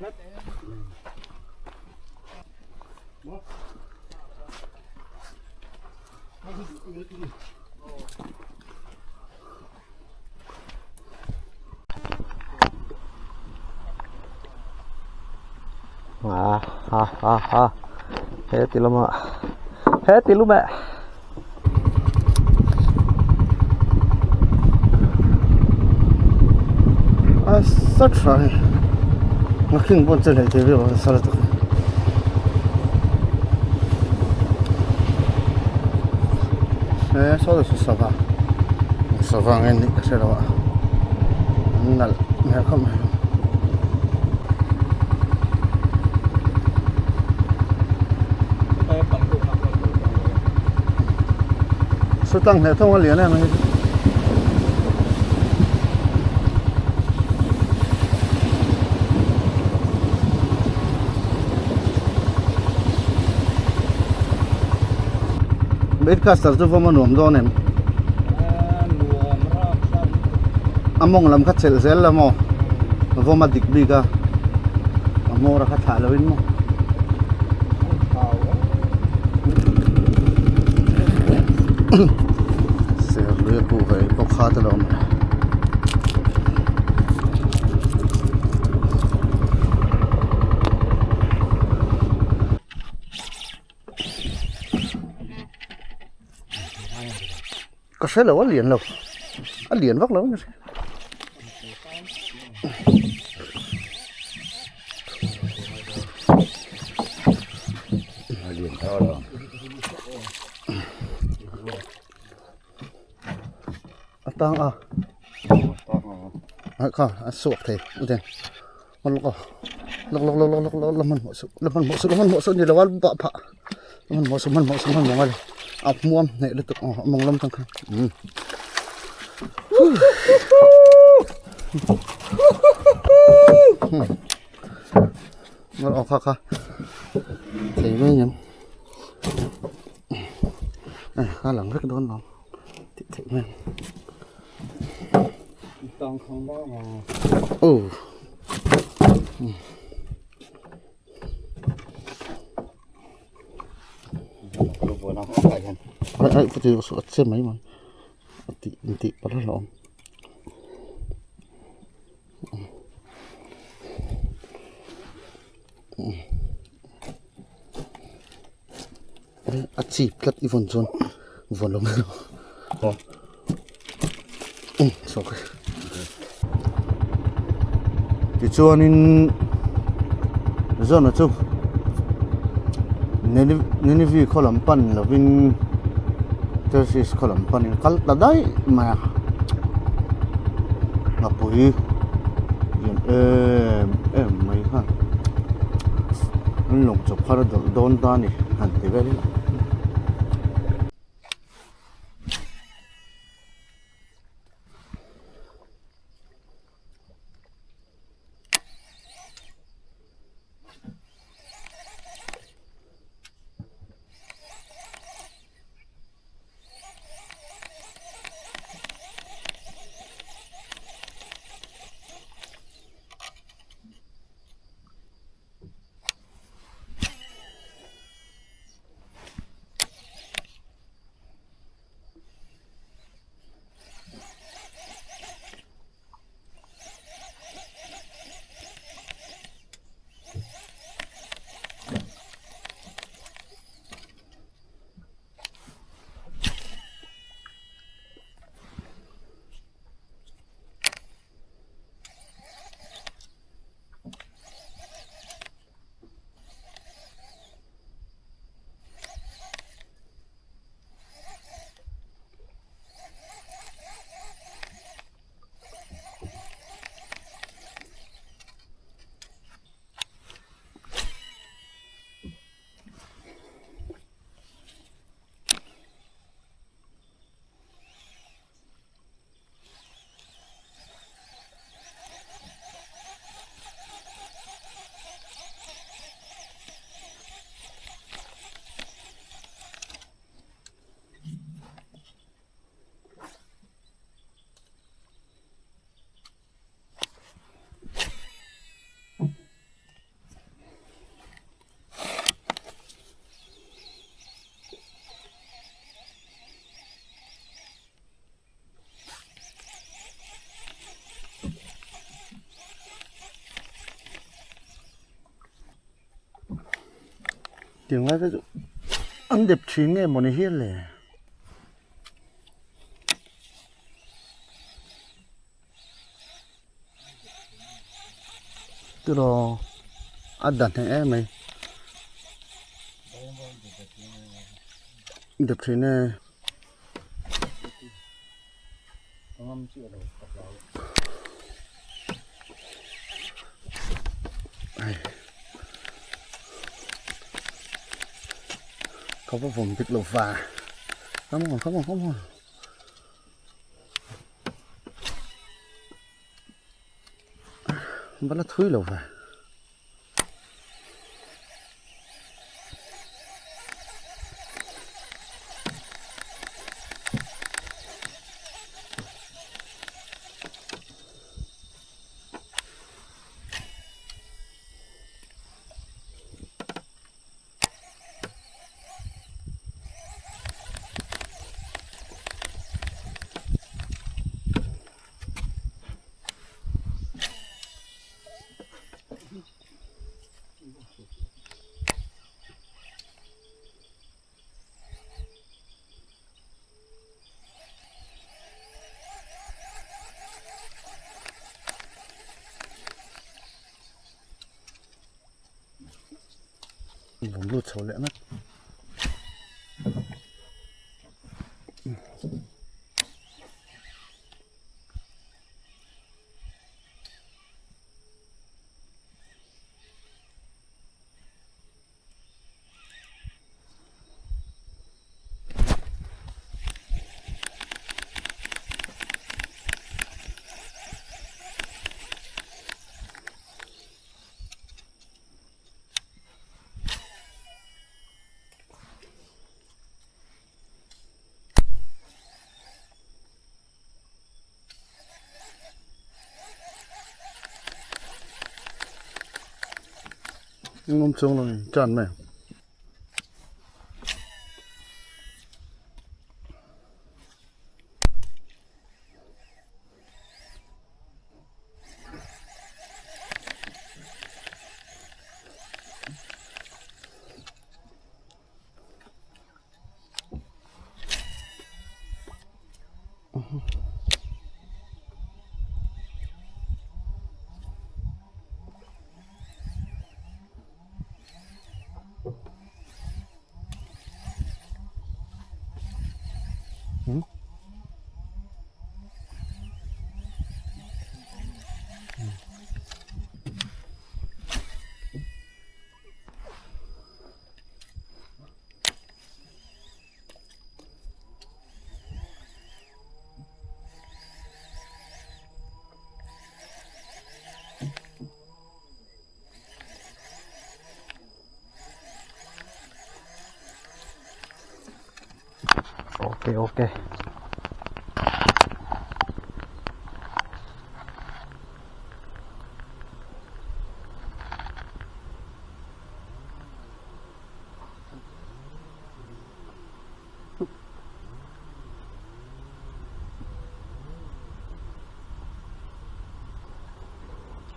Ah ha ha ha he ti lama he ti lum eh. A sa tha hei nghakhing pawh an che hlei thei viau a sa lutuk hi. He saw chu sava sava nge nih ka hre lo a an nalh hmel khawp mai. Sutang hneh thawng a lian em a hei chu. Baitcaster chu vawm a nuam dawn em? A mawng lam kha chelh zel la maw? Vawm a dik bik a, a hmawr a kha thlah loin maw? Serlui a kuh ve bawk kha te lo awm a. Ka hre lo a lian lo a lian vak lo a ni a tang a ah kha a suak thei u den lawk a lawk lawk lawk lawk lawk la hmanhmawh suh la hmanhmawh suh la hmanhmawh suh ni lo a bah phah la hmanhmawh suh hmanhmawh suh hmanhmawh ngai lo a hmuam hneh lutuk aw a mawng lam tang khan umm aw kha kha thei mai ang a lang vek dawn lo tih theih mai ang. Aw ai ai pawh chu a che mai mai a tih intih palh a hlauhawm. A chip tlat i vawn chuan vawn lo mai rawh tichuanin zawna chu Ninive khaw lam pan lovin Tarsis khaw lam panin a kal ta daih mai a ngapui lian em em mai kha an lawng chawp kha a dawlh dawn ta a ni han ti vel ila. Tiang lai te chu an dep thin nge mawni hial le. Tiraw a dan hneh em mai dep thin e. Ka va vawm dik lo va come on come on come on va la thui lo va. Vawm lut chho leh ngat. Ngawm chuang lo in chan mai. Ok ok.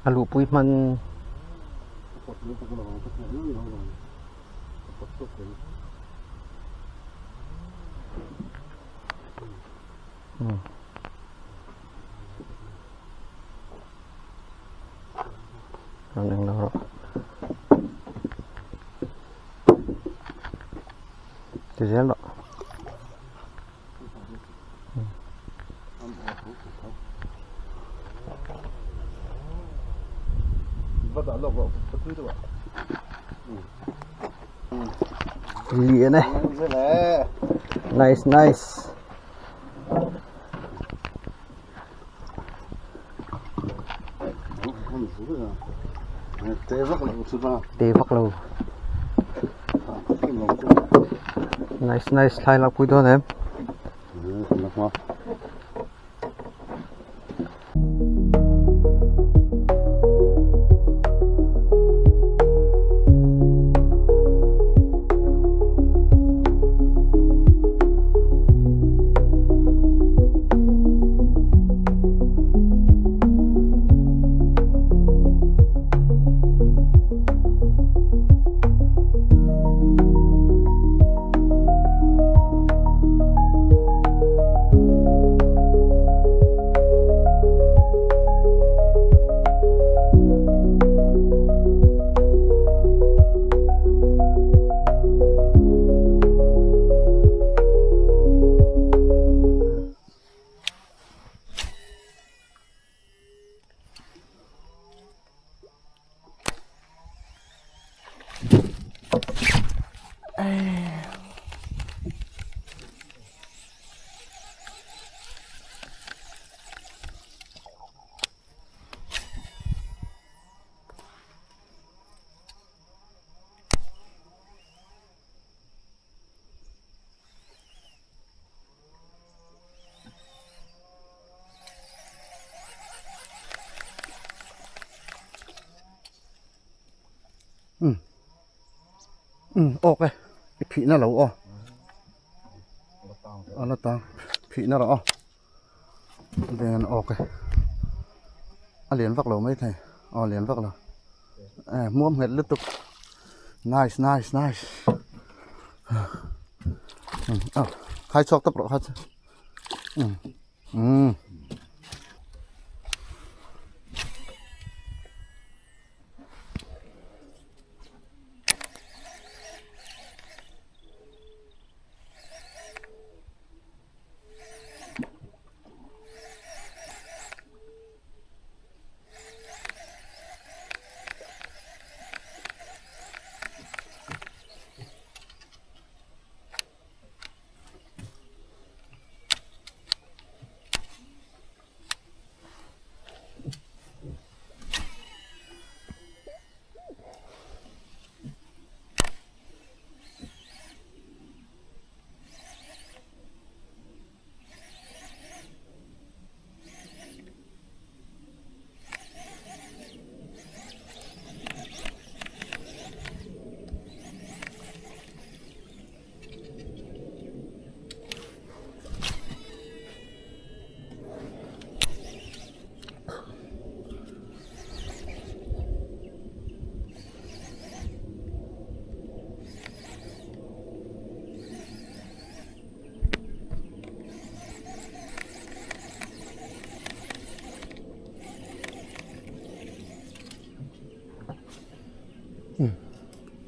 A luhpui hman Rawn eng lo rawh. Ti zel rawh. Lian e. Nice nice. Te vak lo. Nice nice thlai lak pui dawn em. Um um awk e i phihna lo aw a la tang phihna rawh aw den awk e a lian vak lo maithei aw lian vak lo e hmuam nghet lutuk nice nice nice aw khai chhuak tawp rawh kha chu um um.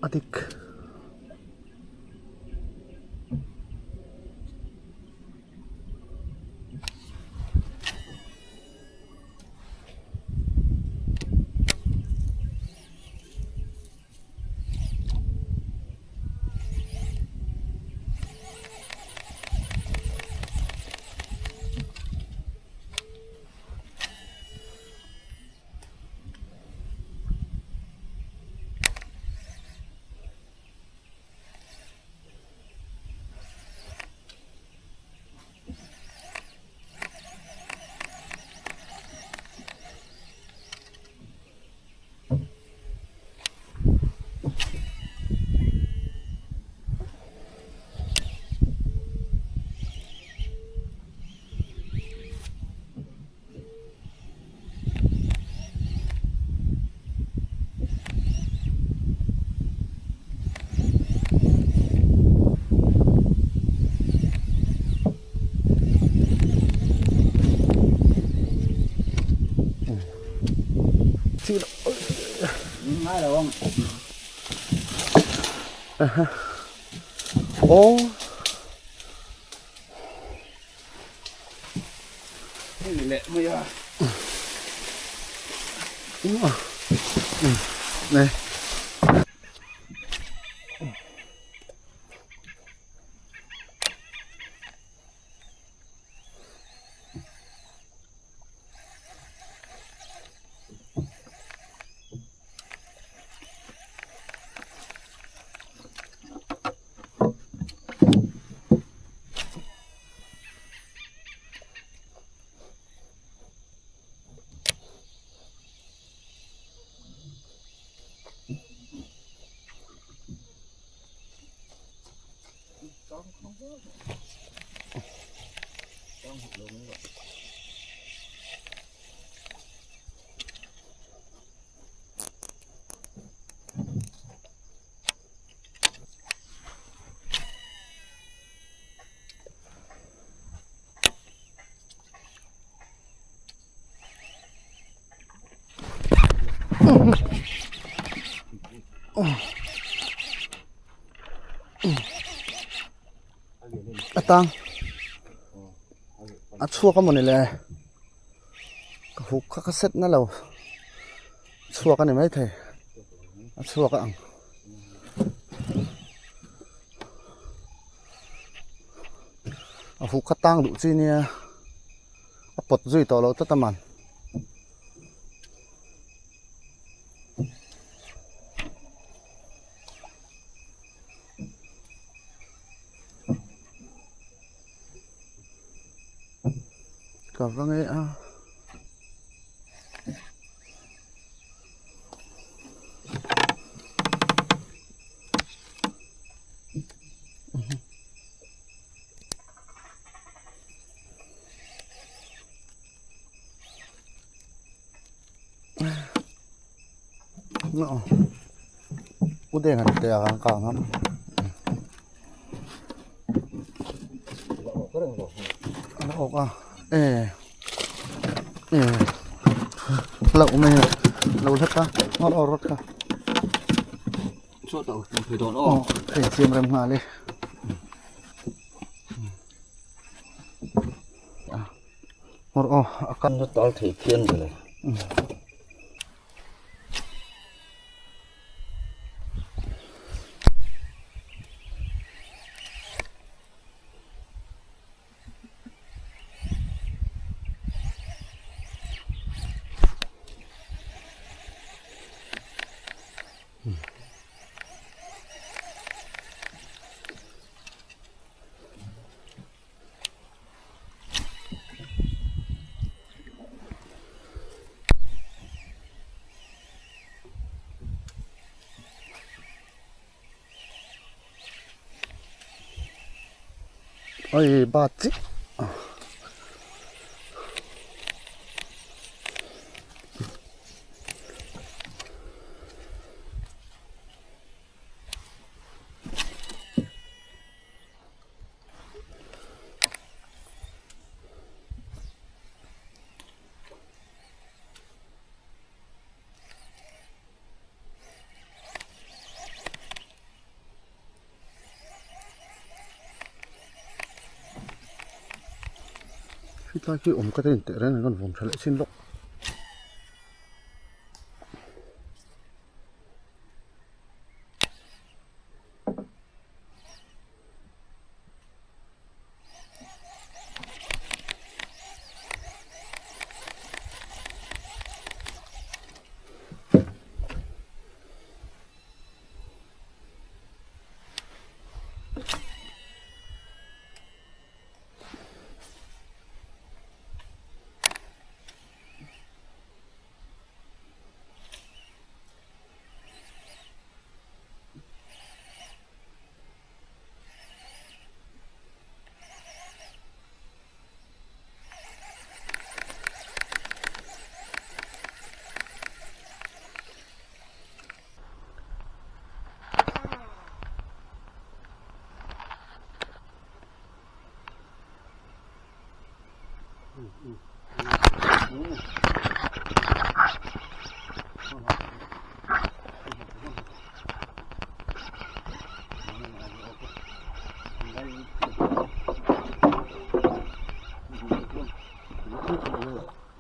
A dik. Aw. Nè. A tang a chhuak a mawni le ka huk kha ka set na lo chhuak a ni maithei a chhuak a ang. A huh kha tang duh chi nia a pawt zui tawh loh tlat a man. Ka va ngei a. U deng an te a ka ngam. An awk a e e lo mai lo hlat a ngawt awr rawt kha aw hei siam rem nghal e ngawr aw a kan tal thei phian vele. Oi ba chi Hetlai khi awm ka te inteh reng reng a nuam tha leh chin lawk.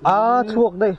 A chhuak daih.